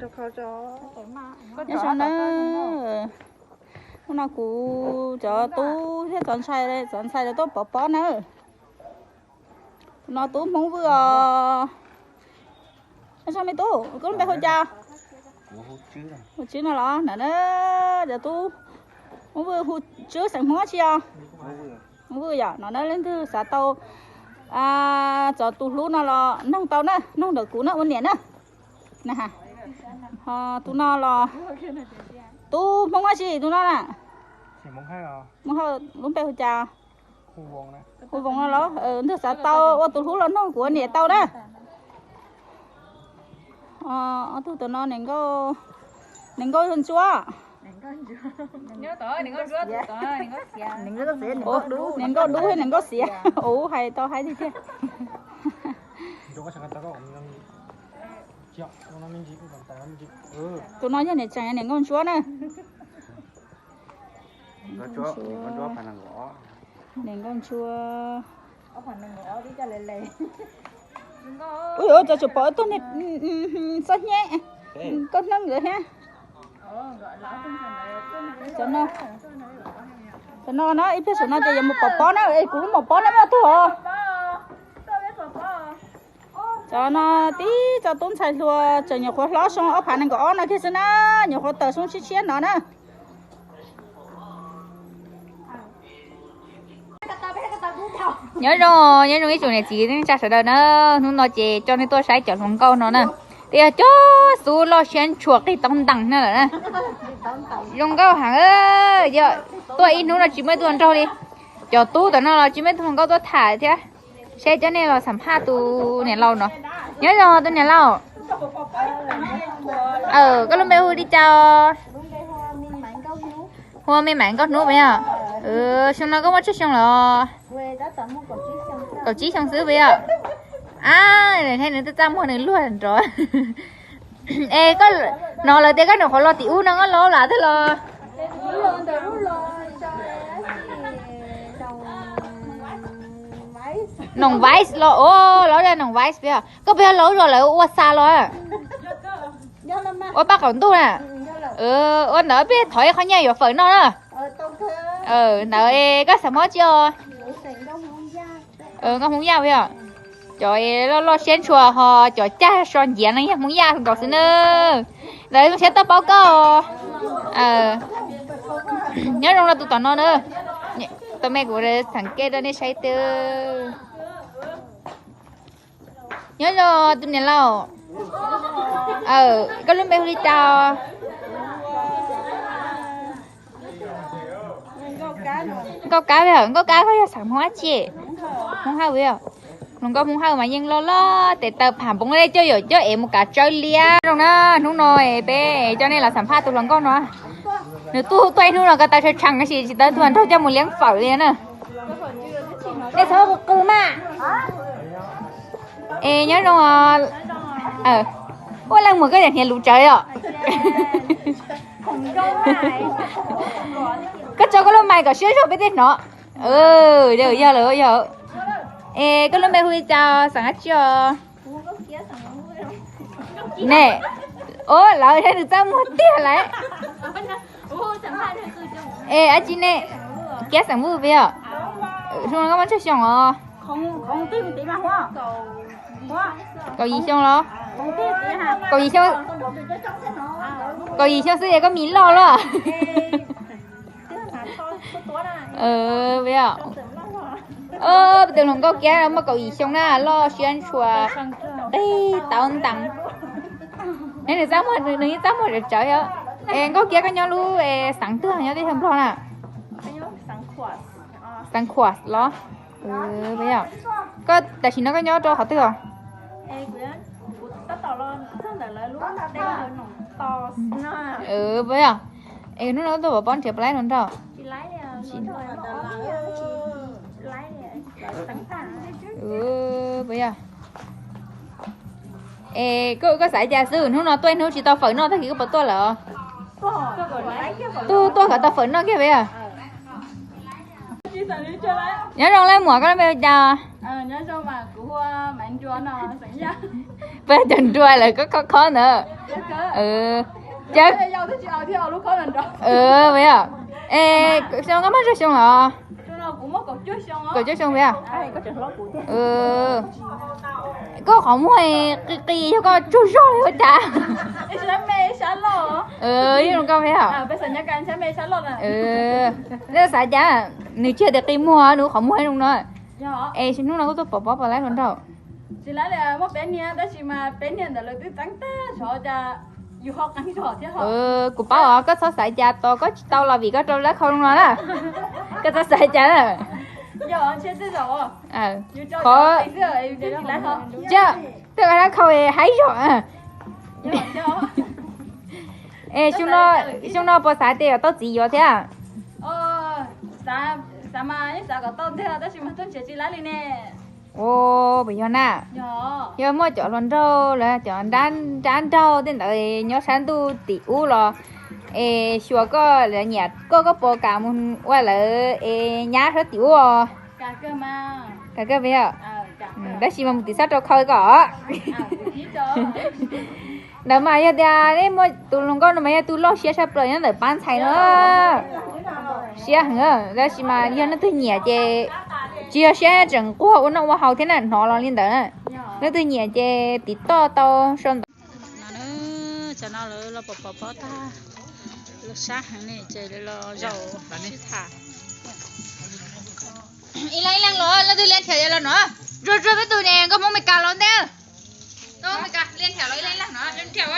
Nyob zoo na, hnub no kuv cov tub thiab cov ntxhais, cov ntxhais lawv tuaj pov pob na. Tus no tub Hmoob Vwj os. Nyob zoo me tub, koj lub npe hu cas? Hu Tswb no los? Ntawm na, cov tub Hmoob Vwj hu Tswb xeem Hmoob tsi os? Hmoob Vwj yom. No na leej twg xav tau cov tus hlub no los noog tau na, noog ntawm kuv na ua niam na. Ho tus no los tub Hmoob dab tsi tus no na? Hmoob Hawj, lub npe hu cas? Hu Voos no los? Leej twg xav tau ua tus hlub los noog kuv ua niam tau na. Ob tug tom no, niam nkauj Ntsuab. Niam nkauj dub thiab niam nkauj xiav, ua hais tau haib tiag tiag. Tus no yog niam tseem niam nkauj Ntsuab na. Niam nkauj Ntsuab. Ua cas tseem pom ib tug txoj hnyeeb, koj hnub ntawd thiab. Cov no na, ib pliag saum no ces yuav mus pov pob na, es kuv lub mom pob na muaj tug os. Cov no tib co tub ntxhais hluas tseem nyuam qhuav hlob xyoo ob phav nees nkaum ob no kiag xwb na, nyuam qhuav tawm xyoo tshiab tshiab no na. Nyob zoo, nyob zoo ib tsoom niam txiv neej tsa sawv daws na, hnub no ces coj nej tuaj saib cov hluas nkauj no na. Twb yog cov xub loj siab ntshua qig taub ntees na lawm na. Zoo nkauj heev, yog tuaj ib hnub no tsis muaj ib tug nraug li. Cov tub tom no los tsis muaj ib tug hluas nkauj tuaj tham thiab. Saib coj nej los xam phaj tus niam laus no. Nyob zoo tus niam laus. Koj lub npe hu li cas? Hu Me Maiv Nkauj Hnub puas yog? Xyoo no koj muaj tsawg xyoo lawm? Kaum tsib xyoo xwb puas yog? Ab, thiab nws twb txaj muag nws luag nrov. Es koj, no lawv tias koj nyuam qhuav los tim ub no, koj los lam twg los? Noom Vais los, o, los Noom Vais puas yog? Koj puas yog los ub zos lawv ua xa los? Ua paj qaum ntuj na. Ua ntawd peb thov ib qho nyiaj yuav fawm noj na. Ntawd koj xeem Hmoob tsi os? Nkauj Hmoob Yaj puas yog? Cov loj loj siab ntshua ho cov cag so nciav no yog Hmoob Yaj nkaus xwb na. Ntawd zoo siab tuaj paub koj. Nyob zoo rau tus tom no na. Tus me kuv xeem kej rau nej saib twb. Nyob zoo tus niam laus. Koj lub npe hu li cas? Nkauj Kab, Nkauj Kab koj yog xeem Hmoob dab tsi? Hmoob Hawj puas yog? Hluas nkauj Hmoob Hawj mas yeej loj loj tes taw pham npoov li coj yuam coj ev mus kav tsawb liab zoo na. Hnub no peb coj nej los xam phaj tus hluas nkauj no. Nws tuaj tuaj ib hnub no ko taw tshee tshee tab sis tsis tau tus nraug coj mus liab fawm li na. Nej txhob qw qw mas. Es nyob zoo, ua leej muam koj yam hniav luv tsawv os. Koj tso koj lub mais kom siab zog peb thiaj hnov. Yog lawm yog. Es koj lub npe hu li cas, xeem dab tsi os? Ne, o, lawv thiab nws txaj muag tiag lawm. Es dab tsi ne? Kiab xeem Vwj puas yog? Hnub no koj muaj tsawg xyoo os? Kaum yim xyoo los? Kaum yim xyoo, kaum yim xyoo xwb es koj mis loj loj. Puas yog? Tus hluas nkauj Kiab muaj kaum yim xyoo na, loj siab ntshua, qig tau ntees. Nws txaj muag, nws yeej txaj muag tsawv tsawv os. Es nkauj Kiab koj nyob lub xeev twg, nyob teb chaws Nplog na? Xeev Khuam los? Koj tam sim no koj nyob rau qhov twg os? Puas yog? Es hnub no tuaj pov pob nrhiav puas laib hluas nraug? Puas yog? Es koj xav cas xwb, hnub no tuaj ib hnub tsis tau fawm noj tag kis koj puas tuaj lawm? Tuaj, tuaj kom tau fawm noj kiag puas yog? Nyob zoo lawm muam, koj lub npe hu cas? Peb cov nruas lawm koj khob khob ntawd. Cawv, yog, es xyoo koj muaj tsawg xyoo los? Kaum cuaj xyoo peb. Koj qhov muag qis qis yog koj tsaug zog li ua cas? Yeej zoo koj peb os. Nej xav cas? Nws tsis yog tias qis muag, nws qhov muag zoo no. Es hnub no koj tuaj pov pob pov laib hluas nraug? Kuv paub os, koj txhob xav cas tos koj tsis tau los vim koj rau lab khau zoo no na. Koj txhob xav cas na. Qhov, tej lab khau haib zog. Es xyoo no puas xav tias yuav tau txiv yuav thiab? Ua, puas yog na? Yog muaj cov hluas nraug los cov nrab nraug tej ntawd nyob sab ntuj tim ub los es xyuas koj, lawv nyiam koj, koj puas kam mus ua lawv es nyab sab tim ub os? Kam kawg, tab sis mas mus tim sab rau khau koj. Ntawd mas yog tias nej muaj tus hluas nkauj no mas yog tus loj siab tshaj plaws nyob ntawm pab ntxhais no. Siab heev, tab sis mas yog leej twg nyiam ces tsis yog siab, tseem nquag ua noj ua haus thiab na, hnov los li ntawd na. Leej twg nyiam ces tiv toj tau sau ntawv. Tam no lawv los pov pob tag, lawv sab heev li ces lawv los zaum sib tham. Ib leeg ib leeg los, leej twg lia nrhiav los no. Zuag zuag peb tus ne, nkauj Hmoob Meskas los ntej. Nkauj Hmoob Meskas lia nrhiav los ib leeg ib leeg no, lia nrhiav.